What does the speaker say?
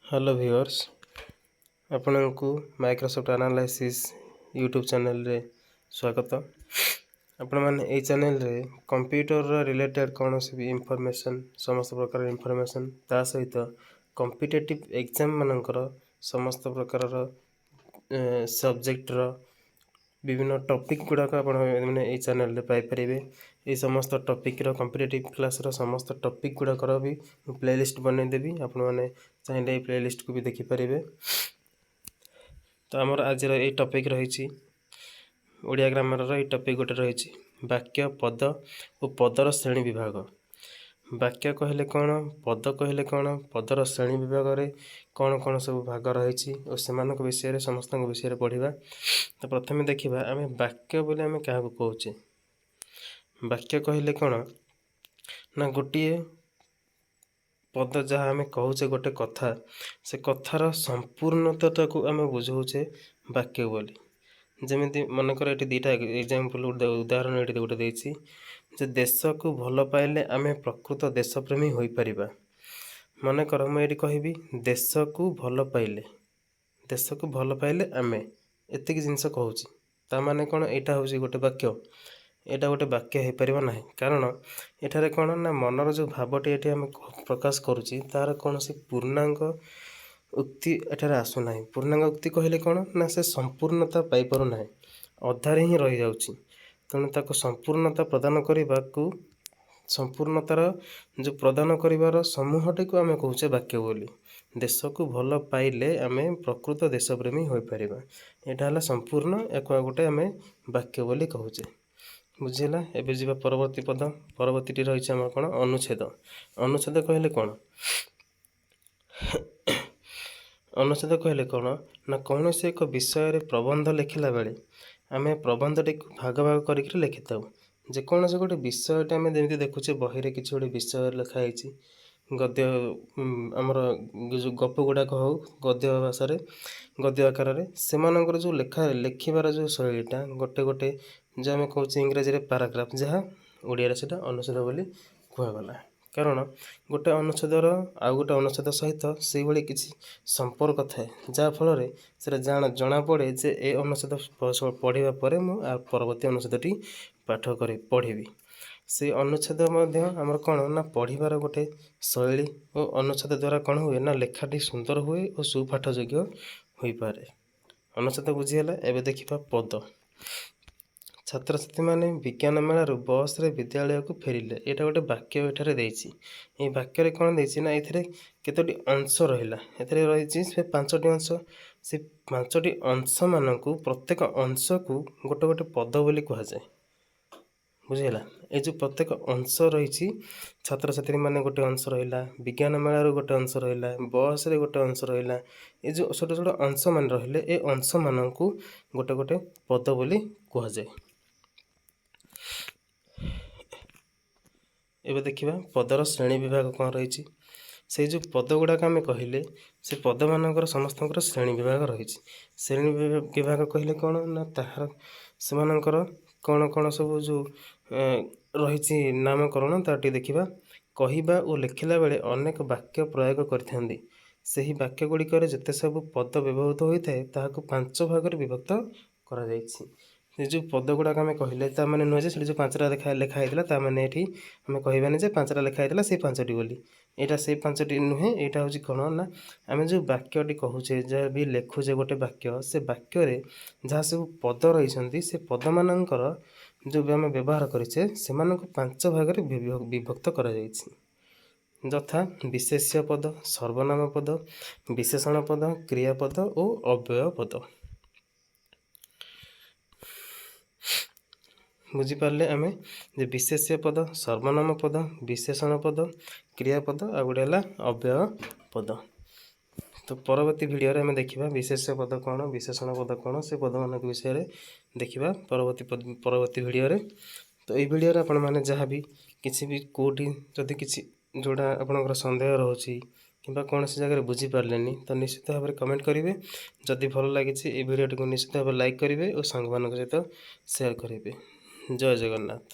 Hello viewers, ଆପଣଙ୍କୁ Microsoft ଆନାଲାଇସିସ୍ YouTube ଚ୍ୟାନେଲରେ ସ୍ୱାଗତ। ଆପଣମାନେ ଏଇ ଚ୍ୟାନେଲରେ କମ୍ପ୍ୟୁଟରର ରିଲେଟେଡ଼୍ କୌଣସି ବି ଇନଫର୍ମେସନ୍, ସମସ୍ତ ପ୍ରକାର ଇନଫର୍ମେସନ୍, ତା ସହିତ କମ୍ପିଟେଟିଭ୍ ଏକ୍ଜାମ୍ ମାନଙ୍କର ସମସ୍ତ ପ୍ରକାରର ସବଜେକ୍ଟର ବିଭିନ୍ନ ଟପିକ୍ ଗୁଡ଼ାକ ଆପଣ ମାନେ ଏଇ ଚ୍ୟାନେଲରେ ପାଇପାରିବେ। ଏଇ ସମସ୍ତ ଟପିକ୍ର, କମ୍ପିଟେଟିଭ୍ କ୍ଲାସ୍ର ସମସ୍ତ ଟପିକ୍ ଗୁଡ଼ାକର ବି ମୁଁ ପ୍ଲେଲିଷ୍ଟ ବନେଇଦେବି। ଆପଣମାନେ ଚାହିଁଲେ ଏଇ ପ୍ଲେଲିଷ୍ଟକୁ ବି ଦେଖିପାରିବେ। ତ ଆମର ଆଜିର ଏଇ ଟପିକ୍ ରହିଛି, ଓଡ଼ିଆ ଗ୍ରାମାରର ଏଇ ଟପିକ୍ ଗୋଟେ ରହିଛି, ବାକ୍ୟ, ପଦ ଓ ପଦର ଶ୍ରେଣୀ ବିଭାଗ। ବାକ୍ୟ କହିଲେ କ'ଣ, ପଦ କହିଲେ କ'ଣ, ପଦର ଶ୍ରେଣୀ ବିଭାଗରେ କ'ଣ କ'ଣ ସବୁ ଭାଗ ରହିଛି ଓ ସେମାନଙ୍କ ବିଷୟରେ, ସମସ୍ତଙ୍କ ବିଷୟରେ ପଢ଼ିବା। ତ ପ୍ରଥମେ ଦେଖିବା ଆମେ ବାକ୍ୟ ବୋଲି ଆମେ କାହାକୁ କହୁଛେ। ବାକ୍ୟ କହିଲେ କ'ଣ ନା ଗୋଟିଏ ପଦ, ଯାହା ଆମେ କହୁଛେ ଗୋଟେ କଥା, ସେ କଥାର ସମ୍ପୂର୍ଣ୍ଣତାଟାକୁ ଆମେ ବୁଝାଉଛେ ବାକ୍ୟ ବୋଲି। ଯେମିତି ମନେକର ଏଠି ଦୁଇଟା ଏକ୍ଜାମ୍ପଲ୍, ଉଦାହରଣ ଏଠି ଗୋଟେ ଦେଇଛି ଯେ ଦେଶକୁ ଭଲ ପାଇଲେ ଆମେ ପ୍ରକୃତ ଦେଶପ୍ରେମୀ ହୋଇପାରିବା। ମନେକର ମୁଁ ଏଇଠି କହିବି ଦେଶକୁ ଭଲ ପାଇଲେ, ଦେଶକୁ ଭଲ ପାଇଲେ ଆମେ, ଏତିକି ଜିନିଷ କହୁଛି। ତା ମାନେ କ'ଣ ଏଇଟା ହେଉଛି ଗୋଟେ ବାକ୍ୟ? ଏଇଟା ଗୋଟେ ବାକ୍ୟ ହେଇପାରିବ ନାହିଁ। କାରଣ ଏଠାରେ କ'ଣ ନା ମନର ଯେଉଁ ଭାବଟି ଏଠି ଆମେ ପ୍ରକାଶ କରୁଛି, ତାର କୌଣସି ପୂର୍ଣ୍ଣାଙ୍ଗ ଉକ୍ତି ଏଠାରେ ଆସୁନାହିଁ। ପୂର୍ଣ୍ଣାଙ୍ଗ ଉକ୍ତି କହିଲେ କ'ଣ ନା ସେ ସମ୍ପୂର୍ଣ୍ଣତା ପାଇପାରୁନାହିଁ, ଅଧାରେ ହିଁ ରହିଯାଉଛି। ତେଣୁ ତାକୁ ସମ୍ପୂର୍ଣ୍ଣତା ପ୍ରଦାନ କରିବାକୁ, ସମ୍ପୂର୍ଣ୍ଣତାର ଯେଉଁ ପ୍ରଦାନ କରିବାର ସମୂହଟିକୁ ଆମେ କହୁଛେ ବାକ୍ୟ ବୋଲି। ଦେଶକୁ ଭଲ ପାଇଲେ ଆମେ ପ୍ରକୃତ ଦେଶପ୍ରେମୀ ହୋଇପାରିବା, ଏଇଟା ହେଲା ସମ୍ପୂର୍ଣ୍ଣ। ୟାକୁ ଆଉ ଗୋଟେ ଆମେ ବାକ୍ୟ ବୋଲି କହୁଛେ। ବୁଝିହେଲା? ଏବେ ଯିବା ପରବର୍ତ୍ତୀ ପଦ। ପରବର୍ତ୍ତୀଟି ରହିଛି ଆମର କ'ଣ? ଅନୁଚ୍ଛେଦ। ଅନୁଚ୍ଛେଦ କହିଲେ କ'ଣ? ଅନୁଚ୍ଛେଦ କହିଲେ କ'ଣ ନା କୌଣସି ଏକ ବିଷୟରେ ପ୍ରବନ୍ଧ ଲେଖିଲା ବେଳେ ଆମେ ପ୍ରବନ୍ଧଟିକୁ ଭାଗ ଭାଗ କରିକିରି ଲେଖିଥାଉ। ଯେକୌଣସି ଗୋଟେ ବିଷୟଟା ଆମେ ଯେମିତି ଦେଖୁଛେ, ବହିରେ କିଛି ଗୋଟେ ବିଷୟ ଲେଖା ହେଇଛି, ଗଦ୍ୟ, ଆମର ଯେଉଁ ଗପ ଗୁଡ଼ାକ ହଉ, ଗଦ୍ୟ ଭାଷାରେ, ଗଦ୍ୟ ଆକାରରେ, ସେମାନଙ୍କର ଯେଉଁ ଲେଖା ଲେଖିବାର ଯେଉଁ ଶୈଳୀଟା, ଗୋଟେ ଗୋଟେ ଯେଉଁ ଆମେ କହୁଛେ ଇଂରାଜୀରେ ପାରାଗ୍ରାଫ, ଯାହା ଓଡ଼ିଆରେ ସେଇଟା ଅନୁଚ୍ଛେଦ ବୋଲି କୁହାଗଲା। କାରଣ ଗୋଟେ ଅନୁଚ୍ଛେଦର ଆଉ ଗୋଟେ ଅନୁଚ୍ଛେଦ ସହିତ ସେଇଭଳି କିଛି ସମ୍ପର୍କ ଥାଏ, ଯାହାଫଳରେ ସେଇଟା ଜଣାପଡ଼େ ଯେ ଏ ଅନୁଚ୍ଛେଦ ପଢ଼ିବା ପରେ ମୁଁ ପରବର୍ତ୍ତୀ ଅନୁଚ୍ଛେଦଟି ପାଠ କରି ପଢ଼ିବି। ସେଇ ଅନୁଚ୍ଛେଦ ମଧ୍ୟ ଆମର କ'ଣ ନା ପଢ଼ିବାର ଗୋଟେ ଶୈଳୀ ଓ ଅନୁଚ୍ଛେଦ ଦ୍ୱାରା କ'ଣ ହୁଏ ନା ଲେଖାଟି ସୁନ୍ଦର ହୁଏ ଓ ସୁପାଠ ଯୋଗ୍ୟ ହୋଇପାରେ। ଅନୁଚ୍ଛେଦ ବୁଝିହେଲା? ଏବେ ଦେଖିବା ପଦ। ଛାତ୍ରଛାତ୍ରୀମାନେ ବିଜ୍ଞାନ ମେଳାରୁ ବସ୍ରେ ବିଦ୍ୟାଳୟକୁ ଫେରିଲେ। ଏଇଟା ଗୋଟେ ବାକ୍ୟ ଏଠାରେ ଦେଇଛି। ଏଇ ବାକ୍ୟରେ କ'ଣ ଦେଇଛି ନା ଏଥିରେ କେତୋଟି ଅଂଶ ରହିଲା। ଏଥିରେ ରହିଛି ସେ ପାଞ୍ଚଟି ଅଂଶ। ସେ ପାଞ୍ଚଟି ଅଂଶମାନଙ୍କୁ, ପ୍ରତ୍ୟେକ ଅଂଶକୁ ଗୋଟେ ଗୋଟେ ପଦ ବୋଲି କୁହାଯାଏ। ବୁଝିହେଲା? ଏ ଯେଉଁ ପ୍ରତ୍ୟେକ ଅଂଶ ରହିଛି, ଛାତ୍ରଛାତ୍ରୀମାନେ ଗୋଟେ ଅଂଶ ରହିଲା, ବିଜ୍ଞାନ ମେଳାରୁ ଗୋଟେ ଅଂଶ ରହିଲା, ବସ୍ରେ ଗୋଟେ ଅଂଶ ରହିଲା, ଏ ଯେଉଁ ଛୋଟ ଛୋଟ ଅଂଶମାନେ ରହିଲେ, ଏ ଅଂଶମାନଙ୍କୁ ଗୋଟେ ଗୋଟେ ପଦ ବୋଲି କୁହାଯାଏ। ଏବେ ଦେଖିବା ପଦର ଶ୍ରେଣୀ ବିଭାଗ କ'ଣ ରହିଛି। ସେଇ ଯେଉଁ ପଦ ଗୁଡ଼ାକ ଆମେ କହିଲେ, ସେ ପଦମାନଙ୍କର ସମସ୍ତଙ୍କର ଶ୍ରେଣୀ ବିଭାଗ ରହିଛି। ଶ୍ରେଣୀ ବିଭାଗ କହିଲେ କ'ଣ ନା ତାହାର ସେମାନଙ୍କର କ'ଣ କ'ଣ ସବୁ ଯେଉଁ ରହିଛି ନାମକରଣ, ତାହା ଟିକେ ଦେଖିବା। କହିବା ଓ ଲେଖିଲା ବେଳେ ଅନେକ ବାକ୍ୟ ପ୍ରୟୋଗ କରିଥାନ୍ତି। ସେହି ବାକ୍ୟ ଗୁଡ଼ିକରେ ଯେତେ ସବୁ ପଦ ବ୍ୟବହୃତ ହୋଇଥାଏ, ତାହାକୁ ପାଞ୍ଚ ଭାଗରେ ବିଭକ୍ତ କରାଯାଇଛି। ସେ ଯେଉଁ ପଦ ଗୁଡ଼ାକ ଆମେ କହିଲେ, ତା ମାନେ ନୁହେଁ ଯେ ସେଠି ଯେଉଁ ପାଞ୍ଚଟା ଲେଖା ହେଇଥିଲା, ତା ମାନେ ଏଠି ଆମେ କହିବାନି ଯେ ପାଞ୍ଚଟା ଲେଖା ହେଇଥିଲା ସେଇ ପାଞ୍ଚଟି ବୋଲି। ଏଇଟା ସେଇ ପାଞ୍ଚଟି ନୁହେଁ। ଏଇଟା ହେଉଛି କ'ଣ ନା ଆମେ ଯେଉଁ ବାକ୍ୟଟି କହୁଛେ, ଯାହା ବି ଲେଖୁଛେ ଗୋଟେ ବାକ୍ୟ, ସେ ବାକ୍ୟରେ ଯାହା ସବୁ ପଦ ରହିଛନ୍ତି, ସେ ପଦମାନଙ୍କର ଯେଉଁ ବି ଆମେ ବ୍ୟବହାର କରିଛେ, ସେମାନଙ୍କୁ ପାଞ୍ଚ ଭାଗରେ ବିଭକ୍ତ କରାଯାଇଛି। ଯଥା ବିଶେଷ୍ୟ ପଦ, ସର୍ବନାମ ପଦ, ବିଶେଷଣ ପଦ, କ୍ରିୟାପଦ ଓ ଅବ୍ୟୟ ପଦ। ବୁଝିପାରିଲେ ଆମେ ଯେ ବିଶେଷ୍ୟ ପଦ, ସର୍ବନାମ ପଦ, ବିଶେଷଣ ପଦ, କ୍ରିୟାପଦ, ଆଉ ଗୋଟେ ହେଲା ଅବ୍ୟୟ ପଦ। ତ ପରବର୍ତ୍ତୀ ଭିଡ଼ିଓରେ ଆମେ ଦେଖିବା ବିଶେଷ୍ୟ ପଦ କ'ଣ, ବିଶେଷଣ ପଦ କ'ଣ, ସେ ପଦମାନଙ୍କ ବିଷୟରେ ଦେଖିବା ପରବର୍ତ୍ତୀ ଭିଡ଼ିଓରେ। ତ ଏଇ ଭିଡ଼ିଓରେ ଆପଣମାନେ ଯାହା ବି କିଛି ବି କେଉଁଠି ଯଦି କିଛି ଯେଉଁଟା ଆପଣଙ୍କର ସନ୍ଦେହ ରହୁଛି କିମ୍ବା କୌଣସି ଜାଗାରେ ବୁଝିପାରିଲେନି, ତ ନିଶ୍ଚିତ ଭାବରେ କମେଣ୍ଟ କରିବେ। ଯଦି ଭଲ ଲାଗିଛି ଏଇ ଭିଡ଼ିଓଟିକୁ, ନିଶ୍ଚିତ ଭାବରେ ଲାଇକ୍ କରିବେ ଓ ସାଙ୍ଗମାନଙ୍କ ସହିତ ସେୟାର କରିବେ। ଜୟ ଜଗନ୍ନାଥ।